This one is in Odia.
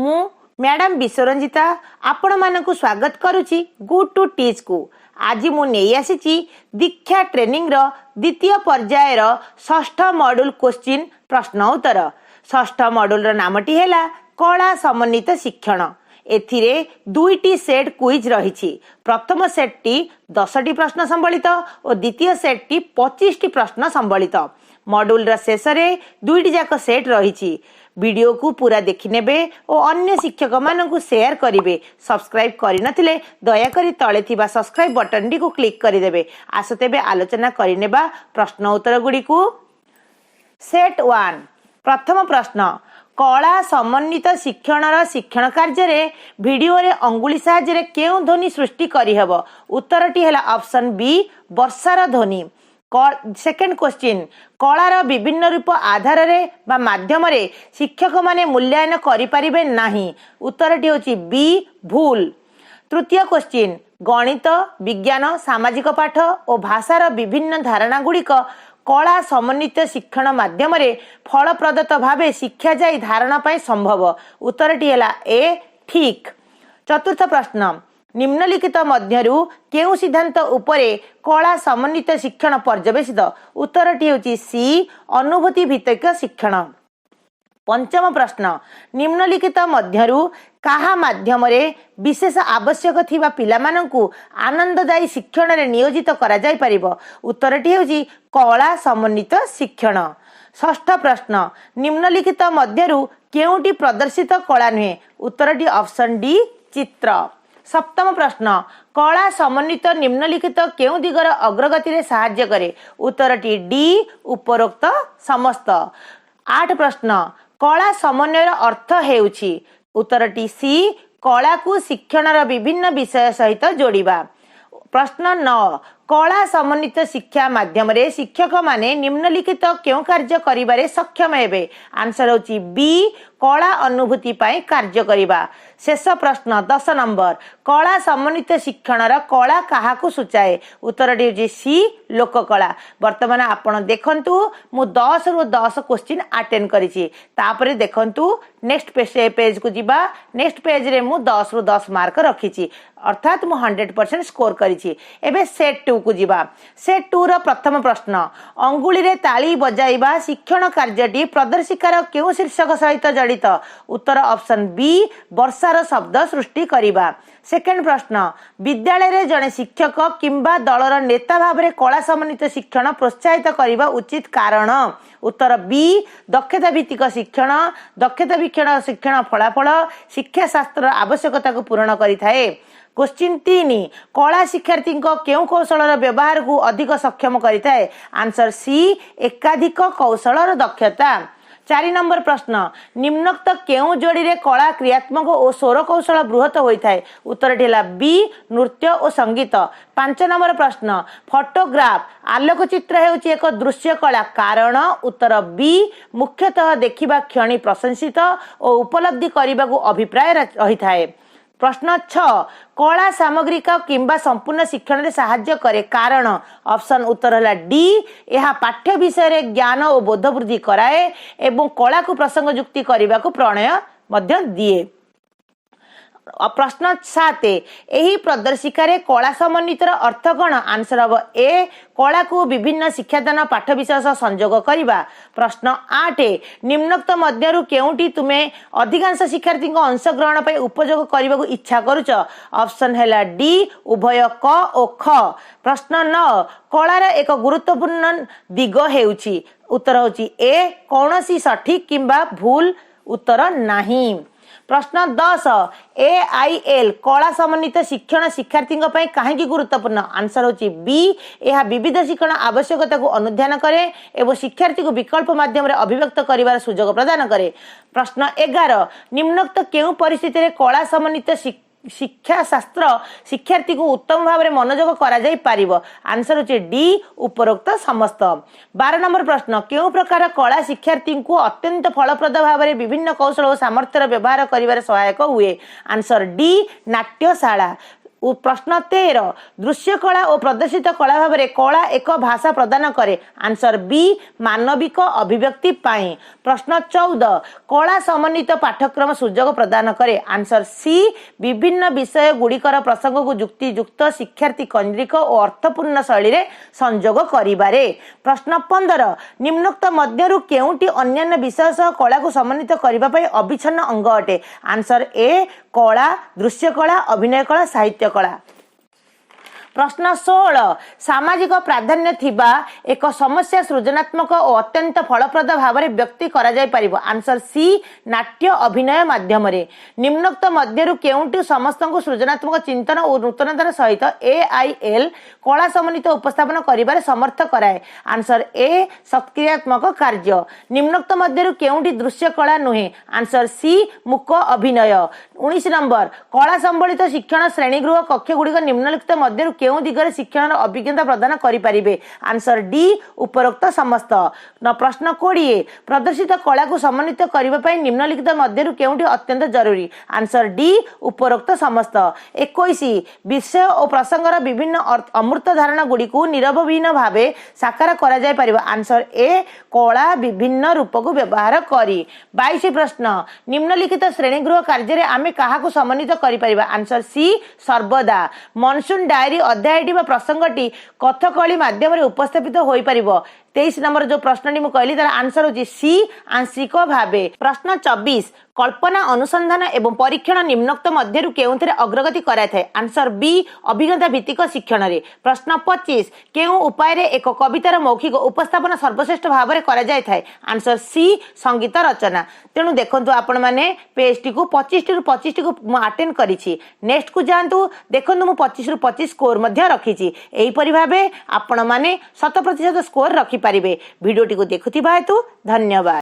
ମୁଁ ମ୍ୟାଡ଼ାମ ବିଶ୍ୱରଞ୍ଜିତା ଆପଣମାନଙ୍କୁ ସ୍ୱାଗତ କରୁଛି ଗୁଡ୍ ଟୁ ଟିଚ୍କୁ। ଆଜି ମୁଁ ନେଇ ଆସିଛି ଦୀକ୍ଷା ଟ୍ରେନିଂର ଦ୍ୱିତୀୟ ପର୍ଯ୍ୟାୟର ଷଷ୍ଠ ମଡୁଲ କୋଶ୍ଚିନ୍ ପ୍ରଶ୍ନ ଉତ୍ତର। ଷଷ୍ଠ ମଡୁଲର ନାମଟି ହେଲା କଳା ସମନ୍ୱିତ ଶିକ୍ଷଣ। ଏଥିରେ ଦୁଇଟି ସେଟ୍ କୁଇଜ୍ ରହିଛି। ପ୍ରଥମ ସେଟ୍ଟି 10ଟି ପ୍ରଶ୍ନ ସମ୍ବଳିତ ଓ ଦ୍ୱିତୀୟ ସେଟ୍ଟି 25ଟି ପ୍ରଶ୍ନ ସମ୍ବଳିତ। ମଡୁଲର ଶେଷରେ ଦୁଇଟି ଯାକ ସେଟ୍ ରହିଛି। ଭିଡ଼ିଓକୁ ପୁରା ଦେଖିନେବେ ଓ ଅନ୍ୟ ଶିକ୍ଷକମାନଙ୍କୁ ସେୟାର କରିବେ। ସବସ୍କ୍ରାଇବ୍ କରିନଥିଲେ ଦୟାକରି ତଳେ ଥିବା ସବସ୍କ୍ରାଇବ୍ ବଟନଟିକୁ କ୍ଲିକ୍ କରିଦେବେ। ଆସ ତେବେ ଆଲୋଚନା କରିନେବା ପ୍ରଶ୍ନ ଉତ୍ତର ଗୁଡ଼ିକୁ। ସେଟ୍ 1, ପ୍ରଥମ ପ୍ରଶ୍ନ: କଳା ସମନ୍ୱିତ ଶିକ୍ଷଣର ଶିକ୍ଷଣ କାର୍ଯ୍ୟରେ ଭିଡ଼ିଓରେ ଅଙ୍ଗୁଳି ସାହାଯ୍ୟରେ କେଉଁ ଧ୍ୱନି ସୃଷ୍ଟି କରିହେବ? ଉତ୍ତରଟି ହେଲା ଅପସନ୍ ବି, ବର୍ଷାର ଧ୍ୱନି। ସେକେଣ୍ଡ କ୍ୱେଶ୍ଚିନ୍: କଳାର ବିଭିନ୍ନ ରୂପ ଆଧାରରେ ବା ମାଧ୍ୟମରେ ଶିକ୍ଷକମାନେ ମୂଲ୍ୟାୟନ କରିପାରିବେ ନାହିଁ। ଉତ୍ତରଟି ହେଉଛି ବି, ଭୁଲ। ତୃତୀୟ କ୍ୱେଶ୍ଚିନ୍: ଗଣିତ, ବିଜ୍ଞାନ, ସାମାଜିକ ପାଠ ଓ ଭାଷାର ବିଭିନ୍ନ ଧାରଣା ଗୁଡ଼ିକ କଳା ସମନ୍ୱିତ ଶିକ୍ଷଣ ମାଧ୍ୟମରେ ଫଳପ୍ରଦତ ଭାବେ ଶିକ୍ଷାଯାଇ ଧାରଣା ପାଇଁ ସମ୍ଭବ। ଉତ୍ତରଟି ହେଲା ଏ, ଠିକ୍। ଚତୁର୍ଥ ପ୍ରଶ୍ନ: ନିମ୍ନଲିଖିତ ମଧ୍ୟରୁ କେଉଁ ସିଦ୍ଧାନ୍ତ ଉପରେ କଳା ସମନ୍ୱିତ ଶିକ୍ଷଣ ପର୍ଯ୍ୟବେସିତ? ଉତ୍ତରଟି ହେଉଛି ସି, ଅନୁଭୂତି ଭିତ୍ତିକ ଶିକ୍ଷଣ। ପଞ୍ଚମ ପ୍ରଶ୍ନ: ନିମ୍ନଲିଖିତ ମଧ୍ୟରୁ କାହା ମାଧ୍ୟମରେ ବିଶେଷ ଆବଶ୍ୟକ ଥିବା ପିଲାମାନଙ୍କୁ ଆନନ୍ଦଦାୟୀ ଶିକ୍ଷଣରେ ନିୟୋଜିତ କରାଯାଇପାରିବ? ଉତ୍ତରଟି ହେଉଛି କଳା ସମନ୍ୱିତ ଶିକ୍ଷଣ। ଷଷ୍ଠ ପ୍ରଶ୍ନ: ନିମ୍ନଲିଖିତ ମଧ୍ୟରୁ କେଉଁଟି ପ୍ରଦର୍ଶିତ କଳା ନୁହେଁ? ଉତ୍ତରଟି ଅପସନ୍ ଡି, ଚିତ୍ର। ସପ୍ତମ ପ୍ରଶ୍ନ: କଳା ସମନ୍ୱିତ ନିମ୍ନଲିଖିତ କେଉଁ ଦିଗର ଅଗ୍ରଗତିରେ ସାହାଯ୍ୟ କରେ? ଉତ୍ତରଟି ଡି, ଉପରୋକ୍ତ ସମସ୍ତ। ଆଠ ପ୍ରଶ୍ନ: କଳା ସମନ୍ୱୟର ଅର୍ଥ ହେଉଛି? ଉତ୍ତରଟି ସି, କଳାକୁ ଶିକ୍ଷଣର ବିଭିନ୍ନ ବିଷୟ ସହିତ ଯୋଡ଼ିବା। ପ୍ରଶ୍ନ 9: କଳା ସମନ୍ୱିତ ଶିକ୍ଷା ମାଧ୍ୟମରେ ଶିକ୍ଷକମାନେ ନିମ୍ନଲିଖିତ କେଉଁ କାର୍ଯ୍ୟ କରିବାରେ ସକ୍ଷମ ହେବେ? ଆନ୍ସର ହେଉଛି ବି, କଳା ଅନୁଭୂତି ପାଇଁ କାର୍ଯ୍ୟ କରିବା। ଶେଷ ପ୍ରଶ୍ନ, 10 ନମ୍ବର: କଳା ସମନ୍ୱିତ ଶିକ୍ଷଣର କଳା କାହାକୁ ସୂଚାଏ? ଉତ୍ତରଟି ହେଉଛି ସି, ଲୋକକଳା। ବର୍ତ୍ତମାନ ଆପଣ ଦେଖନ୍ତୁ, ମୁଁ 10ରୁ 10 କୋଶ୍ଚିନ୍ ଆଟେଣ୍ଡ କରିଛି। ତାପରେ ଦେଖନ୍ତୁ, ନେକ୍ସଟ ପେଜକୁ ଯିବା। ନେକ୍ସଟ ପେଜରେ ମୁଁ 10ରୁ 10 ମାର୍କ ରଖିଛି, ଅର୍ଥାତ୍ ମୁଁ 100% ସ୍କୋର କରିଛି। ଏବେ ସେଟ୍ 2କୁ ଯିବା। ସେଟ୍ 2ର ପ୍ରଥମ ପ୍ରଶ୍ନ: ଅଙ୍ଗୁଳିରେ ତାଳି ବଜାଇବା ଶିକ୍ଷଣ କାର୍ଯ୍ୟଟି ପ୍ରଦର୍ଶିକାର କେଉଁ ଶୀର୍ଷକ ସହିତ ଜଡ଼ିତ? ଉତ୍ତର ଅପସନ୍ ବି, ବର୍ଷାର ଶବ୍ଦ ସୃଷ୍ଟି କରିବା। ସେକେଣ୍ଡ ପ୍ରଶ୍ନ: ବିଦ୍ୟାଳୟରେ ଜଣେ ଶିକ୍ଷକ କିମ୍ବା ଦଳର ନେତା ଭାବରେ କଳା ସମନ୍ୱିତ ଶିକ୍ଷଣ ପ୍ରୋତ୍ସାହିତ କରିବା ଉଚିତ, କାରଣ? ଉତ୍ତର ବି, ଦକ୍ଷତା ଭିତ୍ତିକ ଶିକ୍ଷଣ। ଦକ୍ଷତା ଭିକ୍ଷଣ ଶିକ୍ଷଣ ଫଳାଫଳ ଶିକ୍ଷାଶାସ୍ତ୍ରର ଆବଶ୍ୟକତାକୁ ପୂରଣ କରିଥାଏ। କୋଶ୍ଚିନ୍ 3: କଳା ଶିକ୍ଷାର୍ଥୀଙ୍କ କେଉଁ କୌଶଳର ବ୍ୟବହାରକୁ ଅଧିକ ସକ୍ଷମ କରିଥାଏ? ଆନ୍ସର ସି, ଏକାଧିକ କୌଶଳର ଦକ୍ଷତା। 4 ନମ୍ବର ପ୍ରଶ୍ନ: ନିମ୍ନୋକ୍ତ କେଉଁ ଯୋଡ଼ିରେ କଳା କ୍ରିୟାତ୍ମକ ଓ ସ୍ୱର କୌଶଳ ବୃହତ ହୋଇଥାଏ? ଉତ୍ତରଟି ହେଲା ବି, ନୃତ୍ୟ ଓ ସଙ୍ଗୀତ। 5 ନମ୍ବର ପ୍ରଶ୍ନ: ଫଟୋଗ୍ରାଫ ଆଲୋକଚିତ୍ର ହେଉଛି ଏକ ଦୃଶ୍ୟ କଳା, କାରଣ? ଉତ୍ତର ବି, ମୁଖ୍ୟତଃ ଦେଖିବା କ୍ଷଣି ପ୍ରଶଂସିତ ଓ ଉପଲବ୍ଧି କରିବାକୁ ଅଭିପ୍ରାୟ ରହିଥାଏ। ପ୍ରଶ୍ନ 6: କଳା ସାମଗ୍ରିକ କିମ୍ବା ସମ୍ପୂର୍ଣ୍ଣ ଶିକ୍ଷଣରେ ସାହାଯ୍ୟ କରେ, କାରଣ? ଅପସନ୍ ଉତ୍ତର ହେଲା ଡି, ଏହା ପାଠ୍ୟ ବିଷୟରେ ଜ୍ଞାନ ଓ ବୋଧ ବୃଦ୍ଧି କରାଏ ଏବଂ କଳାକୁ ପ୍ରସଙ୍ଗ ଯୁକ୍ତି କରିବାକୁ ପ୍ରଣୟ ମଧ୍ୟ ଦିଏ। ପ୍ରଶ୍ନ 7: ଏହି ପ୍ରଦର୍ଶିକାରେ କଳା ସମନ୍ୱିତର ଅର୍ଥ କ'ଣ? ଆନ୍ସର ହବ ଏ, କଳାକୁ ବିଭିନ୍ନ ଶିକ୍ଷାଦାନ ପାଠ ବିଷୟ ସହ ସଂଯୋଗ କରିବା। ପ୍ରଶ୍ନ 8: ନିମ୍ନୋକ୍ତ ମଧ୍ୟରୁ କେଉଁଟି ତୁମେ ଅଧିକାଂଶ ଶିକ୍ଷାର୍ଥୀଙ୍କ ଅଂଶଗ୍ରହଣ ପାଇଁ ଉପଯୋଗ କରିବାକୁ ଇଚ୍ଛା କରୁଛ? ଅପସନ୍ ହେଲା ଡି, ଉଭୟ କ ଓ ଖ। ପ୍ରଶ୍ନ 9: କଳାର ଏକ ଗୁରୁତ୍ୱପୂର୍ଣ୍ଣ ଦିଗ ହେଉଛି? ଉତ୍ତର ହେଉଛି ଏ, କୌଣସି ସଠିକ କିମ୍ବା ଭୁଲ ଉତ୍ତର ନାହିଁ। ପ୍ରଶ୍ନ 10: ଏଆଇଏଲ୍ କଳା ସମନ୍ୱିତ ଶିକ୍ଷଣ ଶିକ୍ଷାର୍ଥୀଙ୍କ ପାଇଁ କାହିଁକି ଗୁରୁତ୍ୱପୂର୍ଣ୍ଣ? ଆନ୍ସର ହେଉଛି ବି, ଏହା ବିବିଧ ଶିକ୍ଷଣ ଆବଶ୍ୟକତାକୁ ଅନୁଧ୍ୟାନ କରେ ଏବଂ ଶିକ୍ଷାର୍ଥୀକୁ ବିକଳ୍ପ ମାଧ୍ୟମରେ ଅଭିବ୍ୟକ୍ତ କରିବାର ସୁଯୋଗ ପ୍ରଦାନ କରେ। ପ୍ରଶ୍ନ 11: ନିମ୍ନୋକ୍ତ କେଉଁ ପରିସ୍ଥିତିରେ କଳା ସମନ୍ୱିତ ଶିକ୍ଷାଶାସ୍ତ୍ର ଶିକ୍ଷାର୍ଥୀକୁ ଉତ୍ତମ ଭାବରେ ମନୋଯୋଗ କରାଯାଇ ପାରିବ? ଆନ୍ସର ହେଉଛି ଡି, ଉପରୋକ୍ତ ସମସ୍ତ। 12 ନମ୍ବର ପ୍ରଶ୍ନ: କେଉଁ ପ୍ରକାର କଳା ଶିକ୍ଷାର୍ଥୀଙ୍କୁ ଅତ୍ୟନ୍ତ ଫଳପ୍ରଦ ଭାବରେ ବିଭିନ୍ନ କୌଶଳ ଓ ସାମର୍ଥ୍ୟର ବ୍ୟବହାର କରିବାରେ ସହାୟକ ହୁଏ? ଆନ୍ସର ଡି, ନାଟ୍ୟଶାଳା। ପ୍ରଶ୍ନ 13, ଦୃଶ୍ୟ କଳା ଓ ପ୍ରଦର୍ଶିତ କଳା ଭାବରେ କଳା ଏକ ଭାଷା ପ୍ରଦାନ କରେ। ଆନ୍ସର ବି, ମାନବିକ ଅଭିବ୍ୟକ୍ତି ପାଇଁ। ପ୍ରଶ୍ନ 14, କଳା ସମନ୍ୱିତ ପାଠ୍ୟକ୍ରମ ସୁଯୋଗ ପ୍ରଦାନ କରେ। ଆନ୍ସର ସି, ବିଭିନ୍ନ ବିଷୟ ଗୁଡ଼ିକର ପ୍ରସଙ୍ଗକୁ ଯୁକ୍ତିଯୁକ୍ତ, ଶିକ୍ଷାର୍ଥୀ କୈନ୍ଦ୍ରିକ ଓ ଅର୍ଥପୂର୍ଣ୍ଣ ଶୈଳୀରେ ସଂଯୋଗ କରିବାରେ। ପ୍ରଶ୍ନ 15, ନିମ୍ନୋକ୍ତ ମଧ୍ୟରୁ କେଉଁଟି ଅନ୍ୟାନ୍ୟ ବିଷୟ ସହ କଳାକୁ ସମନ୍ୱିତ କରିବା ପାଇଁ ଅବିଚ୍ଛନ୍ନ ଅଙ୍ଗ ଅଟେ? ଆନ୍ସର ଏ, କଳା, ଦୃଶ୍ୟ କଳା, ଅଭିନୟ କଳା, ସାହିତ୍ୟ କଳା। ପ୍ରଶ୍ନ 16, ସାମାଜିକ ପ୍ରାଧାନ୍ୟ ଥିବା ଏକ ସମସ୍ୟା ସୃଜନାତ୍ମକ ଓ ଅତ୍ୟନ୍ତ ଫଳପ୍ରଦ ଭାବରେ ବ୍ୟକ୍ତି କରାଯାଇପାରିବ। ଆନ୍ସର ସି, ନାଟ୍ୟ ଅଭିନୟ ମାଧ୍ୟମରେ। ନିମ୍ନୋକ୍ତ ମଧ୍ୟରୁ କେଉଁଟି ସମସ୍ତଙ୍କୁ ସୃଜନାତ୍ମକ ଚିନ୍ତନ ଓ ନୂତନତାର ସହିତ ଏଆଇଏଲ୍ କଳା ସମନ୍ୱିତ ଉପସ୍ଥାପନ କରିବାରେ ସମର୍ଥ କରାଏ? ଆନ୍ସର ଏ, ସକ୍ରିୟାତ୍ମକ କାର୍ଯ୍ୟ। ନିମ୍ନୋକ୍ତ ମଧ୍ୟରୁ କେଉଁଟି ଦୃଶ୍ୟ କଳା ନୁହେଁ? ଆନ୍ସର ସି, ମୂକ ଅଭିନୟ। 19 ନମ୍ବର, କଳା ସମ୍ବଳିତ ଶିକ୍ଷଣ ଶ୍ରେଣୀଗୃହ କକ୍ଷ ଗୁଡ଼ିକ ନିମ୍ନଲିଖିତ ମଧ୍ୟରୁ କେଉଁ ଦିଗରେ ଶିକ୍ଷଣର ଅଭିଜ୍ଞତା ପ୍ରଦାନ କରିପାରିବେ? ଆନ୍ସର ଡି, ଉପରୋକ୍ତ ସମସ୍ତ। ପ୍ରଶ୍ନ 20, ପ୍ରଦର୍ଶିତ କଳାକୁ ସମନ୍ୱିତ କରିବା ପାଇଁ ନିମ୍ନଲିଖିତ ମଧ୍ୟରୁ କେଉଁଟି ଅତ୍ୟନ୍ତ ଜରୁରୀ? ଆନ୍ସର ଡି, ଉପରୋକ୍ତ ସମସ୍ତ। 21, ବିଷୟ ଓ ପ୍ରସଙ୍ଗର ବିଭିନ୍ନ ଅମୂର୍ତ୍ତ ଧାରଣା ଗୁଡ଼ିକୁ ନିରବବିହୀନ ଭାବେ ସାକାର କରାଯାଇପାରିବ। ଆନ୍ସର ଏ, କଳା ବିଭିନ୍ନ ରୂପକୁ ବ୍ୟବହାର କରି। 22 ପ୍ରଶ୍ନ, ନିମ୍ନଲିଖିତ ଶ୍ରେଣୀଗୃହ କାର୍ଯ୍ୟରେ ଆମେ କାହାକୁ ସମନ୍ୱିତ କରିପାରିବା? ଆନ୍ସର ସି, ସର୍ବଦା। ମନସୁନ ଡାଏରୀ ଅଧ୍ୟାୟଟି ବା ପ୍ରସଙ୍ଗଟି କଥକଳି ମାଧ୍ୟମରେ ଉପସ୍ଥାପିତ ହୋଇପାରିବ। 23 ନମ୍ବର ଯୋଉ ପ୍ରଶ୍ନଟି ମୁଁ କହିଲି, ତାର ଆନ୍ସର ହଉଛି ସି, ଆଂଶିକ ଭାବେ। ପ୍ରଶ୍ନ 24, କଳ୍ପନା, ଅନୁସନ୍ଧାନ ଏବଂ ପରୀକ୍ଷଣ ନିମ୍ନୋକ୍ତ ମଧ୍ୟରୁ କେଉଁଥିରେ ଅଗ୍ରଗତି କରାଇଥାଏ? ଆନ୍ସର ବି, ଅଭିଜ୍ଞତା ଭିତ୍ତିକ ଶିକ୍ଷଣରେ। ପ୍ରଶ୍ନ 25, କେଉଁ ଉପାୟରେ ଏକ କବିତାର ମୌଖିକ ଉପସ୍ଥାପନ ସର୍ବଶ୍ରେଷ୍ଠ ଭାବରେ କରାଯାଇଥାଏ? ଆନ୍ସର ସି, ସଙ୍ଗୀତ ରଚନା। ତେଣୁ ଦେଖନ୍ତୁ ଆପଣମାନେ, ପେଜଟିକୁ 25ଟିରୁ 25ଟିକୁ ମୁଁ ଆଟେଣ୍ଡ କରିଛି। ନେକ୍ସଟକୁ ଯାଆନ୍ତୁ। ଦେଖନ୍ତୁ, ମୁଁ 25ରୁ 25 ସ୍କୋର ମଧ୍ୟ ରଖିଛି। ଏହିପରି ଭାବେ ଆପଣମାନେ 100% ସ୍କୋର ରଖିପାରିବେ। ଭିଡ଼ିଓଟିକୁ ଦେଖୁଥିବା ହେତୁ ଧନ୍ୟବାଦ।